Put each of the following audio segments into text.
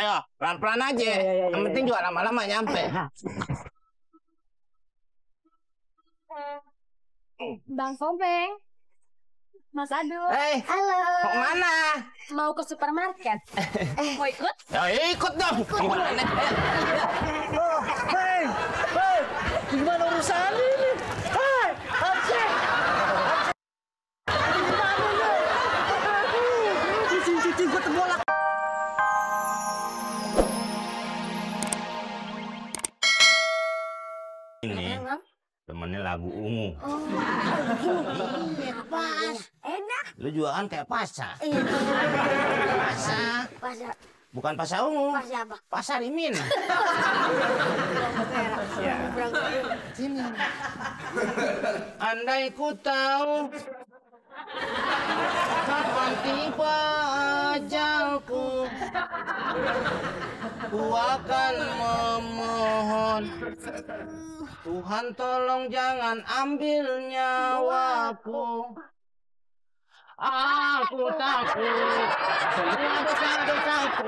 Ayo, pelan-pelan aja. Yang penting juga lama-lama nyampe. Bang Kopeng, Mas Adu. Halo. Mau kemana? Mau ke supermarket. Mau ikut? Ya ikut dong. Gimana? Hei, gimana urusan ini? Hei, Hamsi! Gimana nih? Cuci gue terbolak. Ini temennya lagu ungu. Iya, pas. Enak. Lu juga kan kayak Pasar. Iya. Pasar. Pasar. Bukan Pasar ungu. Pas siapa? Pasar Imin. Ya. Sini. Andai ku tahu kapan tiba ajalku, ku akan memohon Tuhan tolong jangan ambil nyawaku. Aku takut semua dosa-dosaku.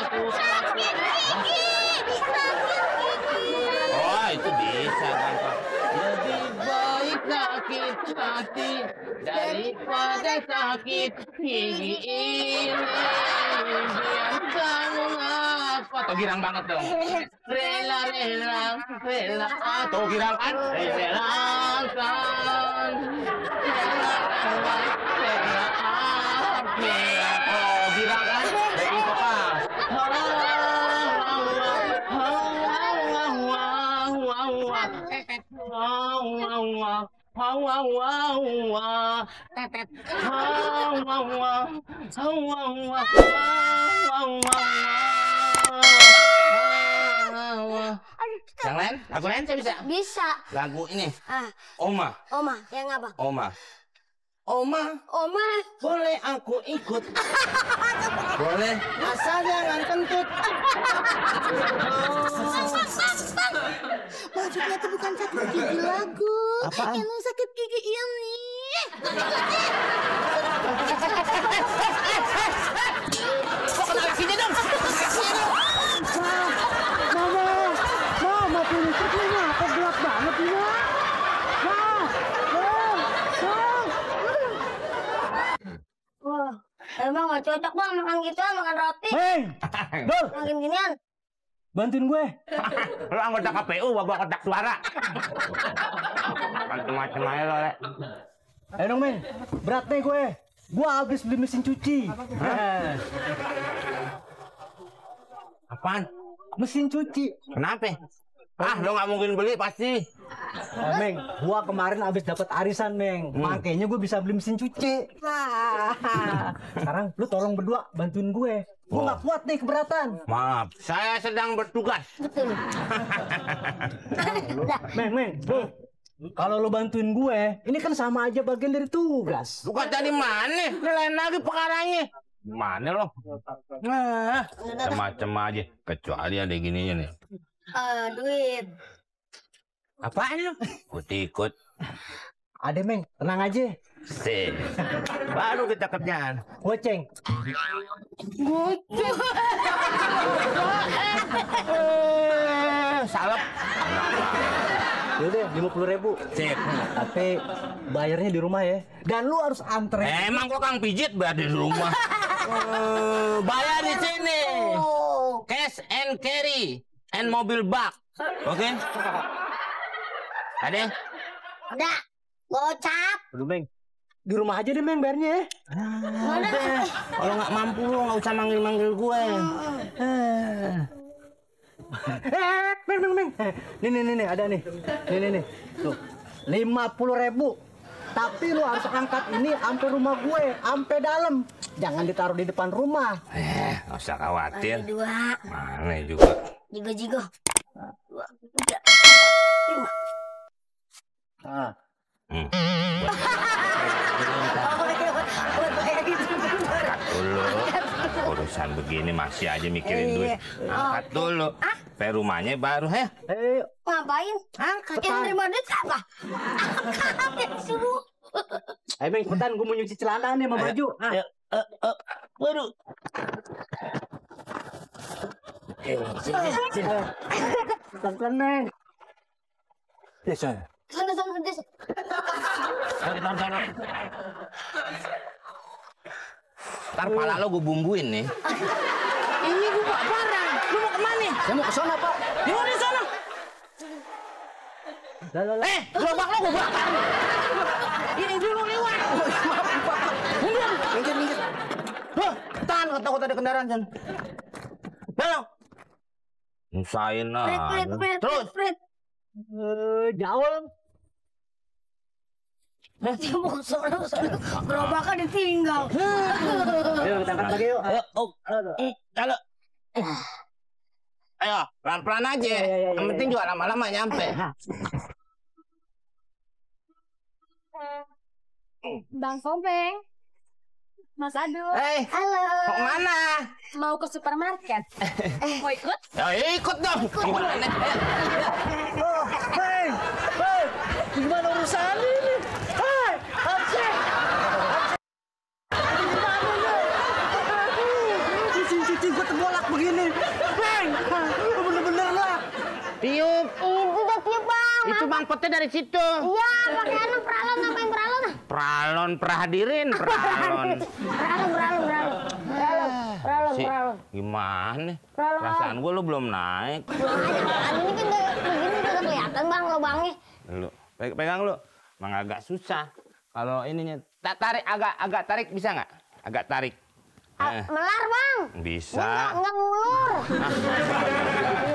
Aku takut. Oh, itu bisa kan, Pak. Lebih baik sakit hati daripada sakit gigi ini. Biar kamu apa? Tuh girang banget dong. Rela. Tuh girang kan? Relakan. Oh, girang kan? Jadi Pak. Yang lain? Lagu lain saya bisa? Bisa. Lagu ini. Oma. Oma, yang apa? Oma. Oma, boleh aku ikut? Boleh, asal jangan kentut. Maksudnya itu bukan sakit gigi lagu. Apaan? Emang sakit gigi ini. Kok kena kakinya dong? Mama tuh listriknya kok gelap banget ya? Wah, emang gak cocok bang makan gitu, makan roti. Hei, Dol, Makin ginian. bantuin gue. Lo anggota KPU, bawa kotak suara. Macam-macam aja lo, Le. Ayo dong, Meng. Berat nih gue. Gue habis beli mesin cuci. Apaan? Mesin cuci. Kenapa? Lo nggak mungkin beli pasti. Meng, gue kemarin habis dapat arisan, Meng. Makanya gue bisa beli mesin cuci. Sekarang lu tolong berdua bantuin gue. Gue nggak kuat nih keberatan. Maaf, saya sedang bertugas. Betul. Meng, kalau lu bantuin gue, ini kan sama aja bagian dari tugas. Bukan dari mana? Ini lain lagi perkaranya. Mana lo? Nah, macam aja. Kecuali ada gininya nih. Duit. Apaan lo? Ikut-ikut. Ada, Meng, tenang aja. Sih. Baru kita kerjaan. Goceng. Salep. Yaudah, 50.000. Sip. Tapi bayarnya di rumah ya. Dan lu harus antre. Emang kok Kang pijit bayar di rumah? Bayar di sini. Cash and carry and mobil bak. Oke? Ada? Udah. Gocap. Aduh, Meng. Di rumah aja deh, Meng, bayarnya ya. Udah. Kalau nggak mampu lo nggak usah manggil-manggil gue. Meng. Nih, ada nih. Nih. Tuh, 50.000. Tapi lu harus angkat ini sampai rumah gue, sampai dalam. Jangan ditaruh di depan rumah. Nggak usah khawatir. Dua. Mana juga. Jigo. 2, 3, 4, 5. Nah. Dulu urusan begini masih aja mikirin duit. Angkat dulu. Sampai rumahnya baru Ngapain? Angkat. Yang nerima duit siapa? Angkat yang suruh. Ayo, Meng, cepetan, gue mau nyuci celana nih sama baju. Waduh. Pelan-pelan, Meng. Sana. Ntar pala lo gue bumbuin nih. Ini gue bawa barang. Lu mau kemana? Saya mau ke sana, Pak. Di mana di sana? Gerobak lo gue bakar. Ini dulu lewat. Minggir. Tahan kota-kota ada kendaraan, Jan. Belok. Nusain lah. Terus. Jauh. Dia mau ke sana. Gerobaknya ditinggal. Ayo kita angkat lagi yuk. Ayo, kalau ayo pelan-pelan aja. Yang penting juga lama-lama nyampe. Bang Kopeng. Mas Adul. Halo. Mau kemana? Mau ke supermarket. Mau ikut? Ya ikut dong. Gimana? Hei, gimana urusan ini? Hei, Aceh. Cincin gue terbolak begini. Bang, bener-bener lah. Tiup. Itu udah tiup, Bang. Itu mangkotnya dari situ. Iya, pakai anak peralon, ngapain peralon? Pralon perhadirin, pralon. Peralon. Gimana? Pralon. Perasaan gue lu belum naik. Pulang aja, Bang. Ini kan begini udah kelihatan, Bang, lubangnya. Lu pegang lu. Emang agak susah. Kalau ininya tarik agak tarik bisa nggak? Agak tarik. Melar, Bang. Bisa. Enggak ngulur.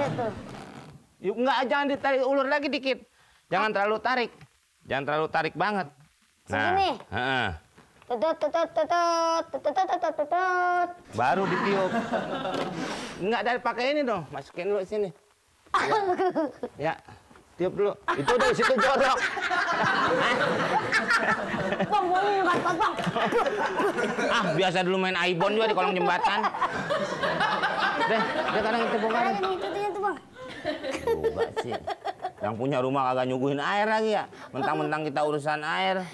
Gitu. Yuk enggak, jangan ditarik ulur lagi dikit. Jangan terlalu tarik. Jangan terlalu tarik banget. Segini? Heeh. Tutut. Baru ditiup. Enggak, dari pakai ini dong. Masukin dulu sini. Ya. Tiup dulu. Itu dari situ jorok. Bang, boleh ngebat, Bang. Biasa dulu main Aibon juga di kolong jembatan. Deh, kadang itu bongkar. Itu, Bang. Coba sih. Yang punya rumah kagak nyuguhin air lagi ya. Mentang-mentang kita urusan air.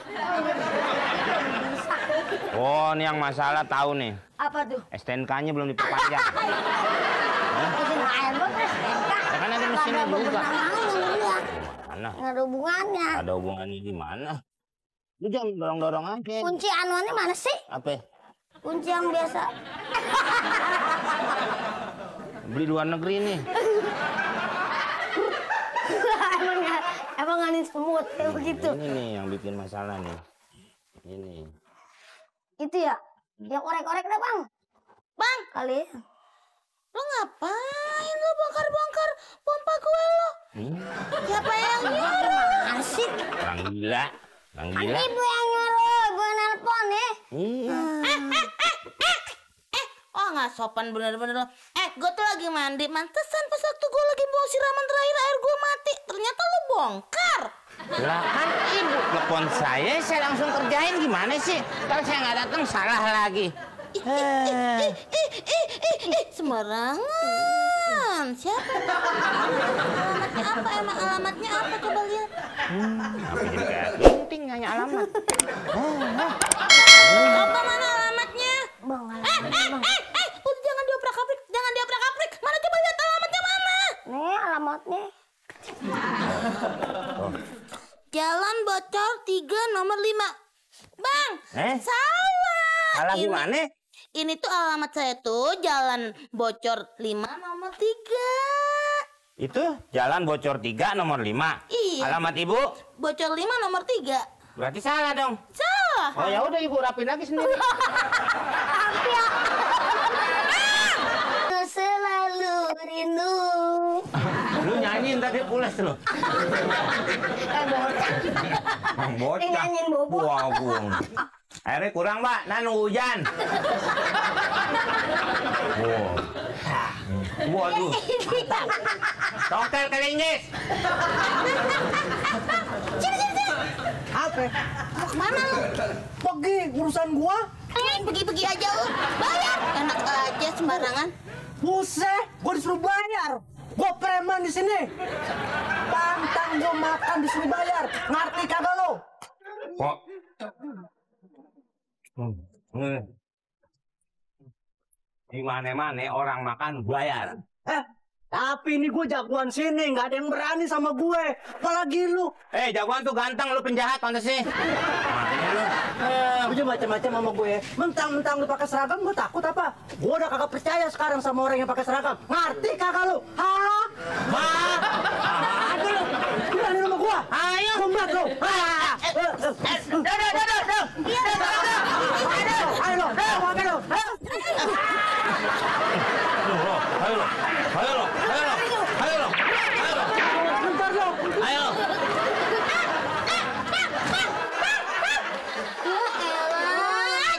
Oh, ini yang masalah tahu nih. Apa tuh? STNK-nya belum diperpanjang. Izin air, Bang. Ya kan ada mesinnya juga. Mana? Nggak ada hubungannya. Ada hubungannya gimana? Lu jangan dorong-dorong aja. Kunci anuannya mana sih? Apa? Kunci yang biasa. Beli luar negeri nih. Emang nganin semut kayak begitu. Ini nih yang bikin masalah nih. Ini. Itu ya? Yang orek-orek dah, Bang. Bang, kali. Lo ngapain lo bongkar-bongkar pompa gue lo? Siapa yang nyuruh? Asik. Orang gila. Orang gila. Ibu yang nyuruh, ibu yang nelpon ya. Iya. Oh, nggak sopan bener-bener lo. Gue tuh lagi mandi. Mantesan pas waktu gue lagi bawa siraman terakhir air gue mati. Ternyata lo bongkar. Lah kan ibu telepon saya langsung kerjain, gimana sih? Kalau saya nggak datang salah lagi. Sembarangan. Siapa? Alamatnya apa? Emang alamatnya apa? Coba lihat. Apa jadi kayak penting nanya alamat. Coba mana alamatnya? Bang, Udah jangan dioprak-aprik. Jangan dioprak-aprik. Mana coba lihat alamatnya mana? nih alamatnya. Jalan Bocor 3 nomor 5. Bang, salah. Salah gimana? Ini tuh alamat saya tuh Jalan Bocor 5 nomor 3. Itu Jalan Bocor 3 nomor 5. Iya. Alamat ibu? Bocor 5 nomor 3. Berarti salah dong. Salah. Oh ya udah ibu rapin lagi sendiri. Selalu rindu. Lu nyanyiin tadi pules lu. Bocah. Nyanyiin bobo. Wah, buang. Airnya kurang, Mbak. Nan hujan. Wow. Waduh. Tongkel kelinggis. Sini. Apa? Mau kemana lu? Pergi urusan gua. Pergi-pergi aja lu. Bayar. Enak aja sembarangan. Buset, gua disuruh bayar. Gua preman di sini. Pantang gua makan disuruh bayar. Ngerti kagak lo? Kok? Di mana-mana orang makan bayar. Tapi ini gue jagoan sini, nggak ada yang berani sama gue. Apalagi lu. Jagoan tuh ganteng, lu penjahat pantas sih. Makanya lu. Lu juga macam-macam sama gue. Mentang-mentang lu pakai seragam, gue takut apa? Gue udah kagak percaya sekarang sama orang yang pakai seragam. Ngerti kagak lu? Hah? Ada lu. Berani rumah gue? Ayo. Kumbat lu. Ayo lu. Ayo.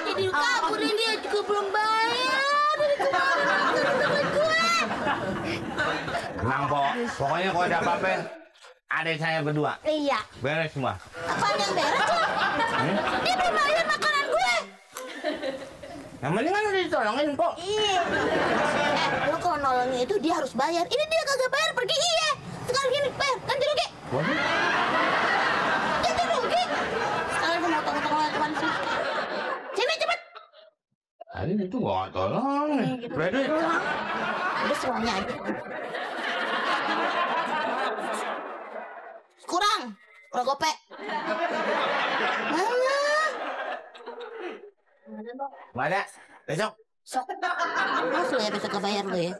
Jadi kaburin dia juga belum bayar. Dari kemarin gue. Tenang, Po. Pokoknya kalau ada apa-apa, adik saya berdua. Iya. Beres semua. Apaan yang beres lo? Dia belum bayar makanan gue. Yang penting kan udah ditolongin, Po. Iya. Lo kalau nolongin itu dia harus bayar. Ini dia kagak bayar pergi iya. Sekarang gini bayar ganti rugi. Ganti rugi. Sekarang gue mau tolong lakukan sih. Sini cepet. Tadi itu gua tolong. Berarti Udah semuanya aja. Kurang gope. nggak ada. Besok. Sok. Mas lo ya besok kebayar lo ya.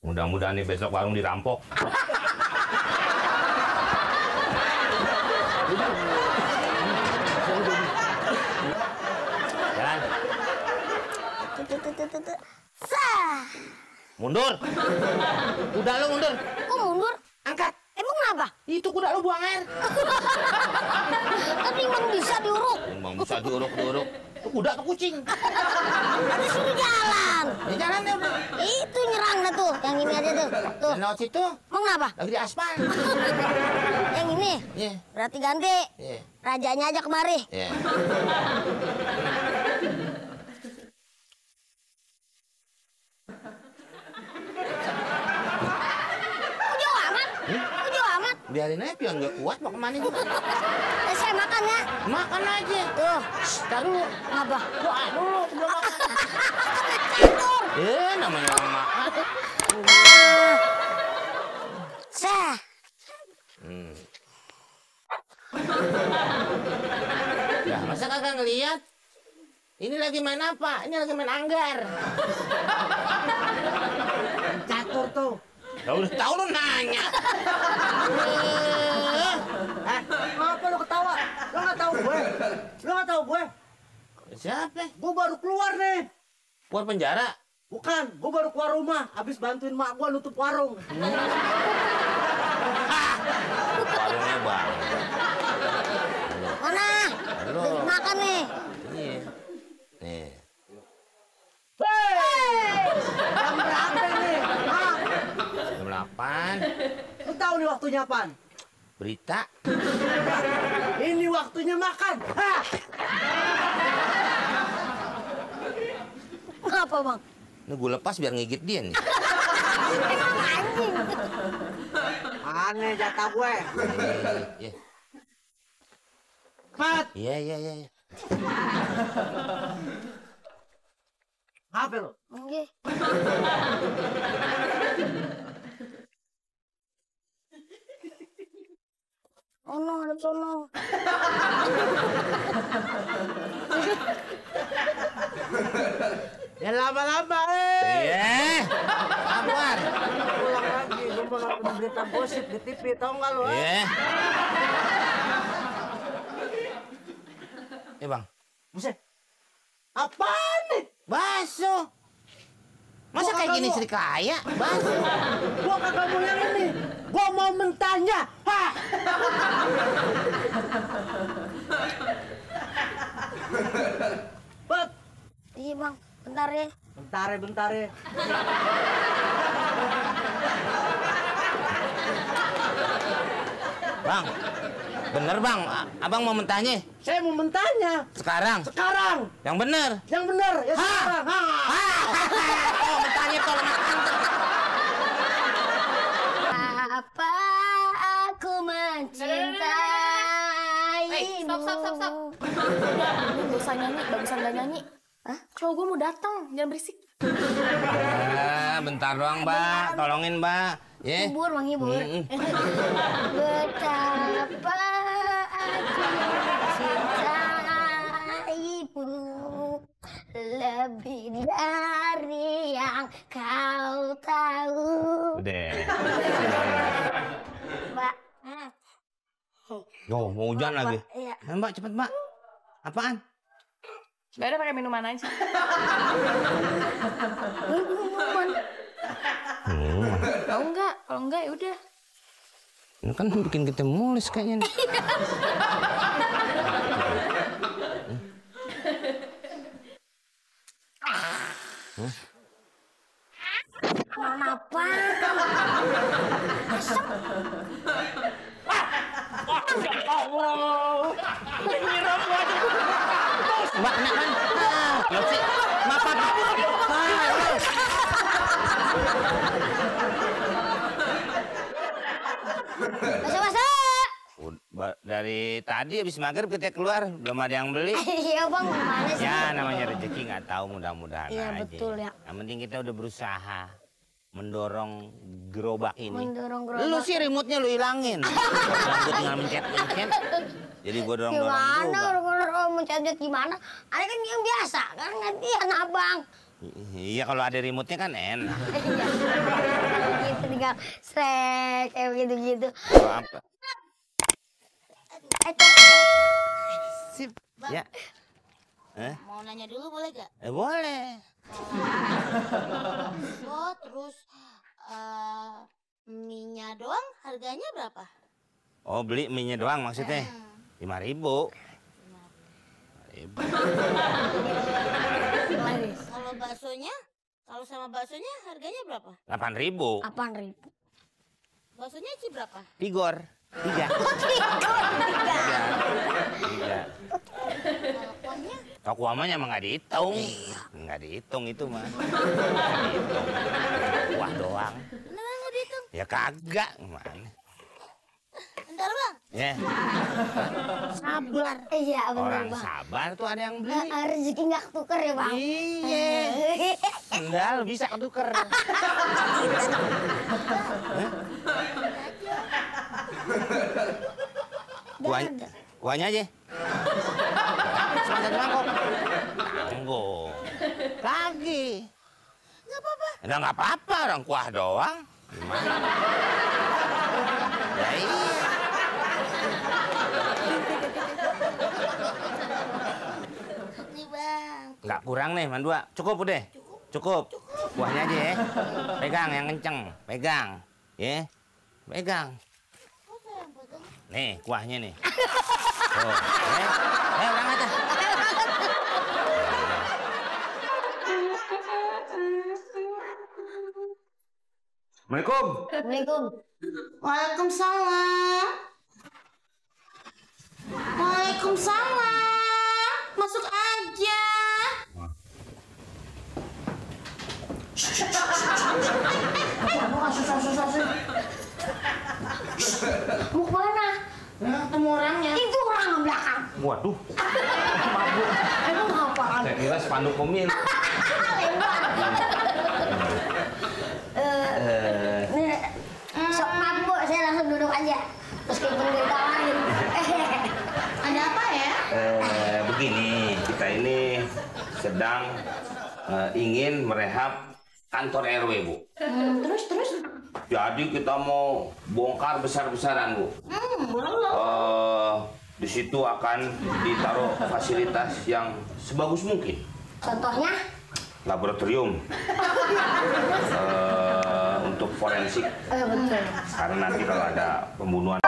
Mudah-mudahan nih besok warung dirampok. Jalan. Sah. Mundur. Kuda lu mundur. Kok mundur? Angkat. Emang kenapa? Itu kuda lu buang air. Kan Bang bisa diuruk. Bang bisa diuruk-diuruk. Itu kuda atau kucing? Ada suruh jalan. Di jalan deh udah. Itu nyerang dah tuh. Yang ini aja tuh. Tuh. Dan lewat situ Emang kenapa? lagi di aspal. Yang ini. Iya. Berarti ganti. Iya. Rajanya aja kemari. Iya. Kok jauh amat? Kok jauh amat? Biarin aja pion gak kuat mau kemana juga. Saya makan ya. Makan aja. Tuh. Tar dulu. Kenapa? Doa dulu sebelum makan. Namanya orang makan. Sah. Ya, masa kagak ngeliat? Ini lagi main apa? Ini lagi main anggar. Catur tuh. Ya udah tahu lu nanya. Kenapa lu ketawa? Lu nggak tahu gue? Lu nggak tahu gue? Siapa? Gue baru keluar nih. Keluar penjara? Bukan, gue baru keluar rumah. Habis bantuin mak gue nutup warung. Warungnya bang. Mana? Halo. Udah makan nih. Iya. Nih. Jam berapa nih? Hah? Jam 8. Lu tahu nih waktunya apaan? Berita. Ini waktunya makan. Hah? Apa bang? Ini gue lepas biar ngigit dia nih. Anjing. Aneh jatah gue. Iya. Pat. Iya. Apa lu? Oke. Oh no, ada sono. Ya lama-lama Iya. Sabar. Pulang lagi, lu mau nonton berita gosip di TV, tau nggak lu? Iya. Bang. Buset. Apaan nih? Bakso. Masa Gua kayak kagak gini mau. istri kaya? Bakso. Gua kagak mau yang ini. Gua mau mentanya. Hah? Pat. Iya bang, bentar ya. Bentar ya. Bang. Bener bang, abang mau mentanya? Saya mau mentanya. Sekarang? Sekarang. Yang bener? Yang benar. Ya sekarang. Oh mentanya tolong Apa aku mencintaimu? Stop. usah nyanyi, bagusan gak nyanyi. Hah? Cowok gue mau datang, jangan berisik. Bentar doang, Mbak. Tolongin, Mbak. Ya. Hibur, Bang, hibur. Betapa aku mencintaimu lebih dari yang kau tahu. Udah. Mbak. Yo, mau hujan lagi. Iya. Mbak, cepet, Mbak. Apaan? Gak ada pakai minuman aja. Kalau enggak ya udah. Ini kan bikin kita mules kayaknya nih. Kenapa? Mbak, kena kan? Lo sih, maaf. Masa-masa. Dari tadi habis maghrib kita keluar, belum ada yang beli. Iya, Bang, gimana sih? Ya, namanya rezeki nggak tahu, mudah-mudahan Iya, aja. betul ya. Yang penting kita udah berusaha mendorong gerobak ini. Mendorong gerobak. Lu sih remote-nya lu hilangin. Gue tinggal mencet. Jadi gue dorong-dorong Gimana gerobak. orang mencet gimana? Ada kan yang biasa, kan gantian Abang. Iya, kalau ada remote-nya kan enak. Gitu tinggal srek kayak gitu-gitu. Kalau apa? Sip. Ya. Mau nanya dulu boleh gak? Boleh. Oh, terus mie-nya doang harganya berapa? Oh, beli mie-nya doang maksudnya? 5.000. Kalau baksonya, kalau sama baksonya harganya berapa? 8.000. 8.000. Baksonya sih berapa? Tigor. 3. 3. Kuahnya? Kalau kuahnya emang nggak dihitung. Nggak dihitung itu mah. Kuah doang. Beneran nggak dihitung? Ya kagak. Gimana? Bentar Bang. Ya. Sabar. Iya, benar, Orang Bang. sabar tuh ada yang beli. Rezeki nggak ketuker ya, Bang? Iya. Sendal bisa ketuker. Kuahnya aja. Semangat mangkok. Tanggung. Lagi. Nggak apa-apa. Nggak apa-apa, orang kuah doang. Gimana? Ya iya. Nih Bang. Nggak kurang nih, Mandua. Cukup udah? Cukup. Kuahnya aja ya. Pegang yang kenceng. Pegang. Ya. Pegang. Nih, kuahnya nih. Tuh, ya. Berangkat dah. Assalamualaikum. Assalamualaikum. Waalaikumsalam. Waalaikumsalam. Masuk aja. Mau kemana? Ketemu orangnya. Itu orang yang belakang. Waduh, Emang apaan? saya kira spanduk pemilu. Sok maaf, Bu. Saya langsung duduk aja. Meskipun gue ditawarin. Ada apa ya? Begini, kita ini sedang ingin merehab kantor RW, Bu. Terus? Jadi kita mau bongkar besar-besaran, Bu. Di situ akan ditaruh fasilitas yang sebagus mungkin. Contohnya? Laboratorium untuk forensik. Betul. Karena nanti kalau ada pembunuhan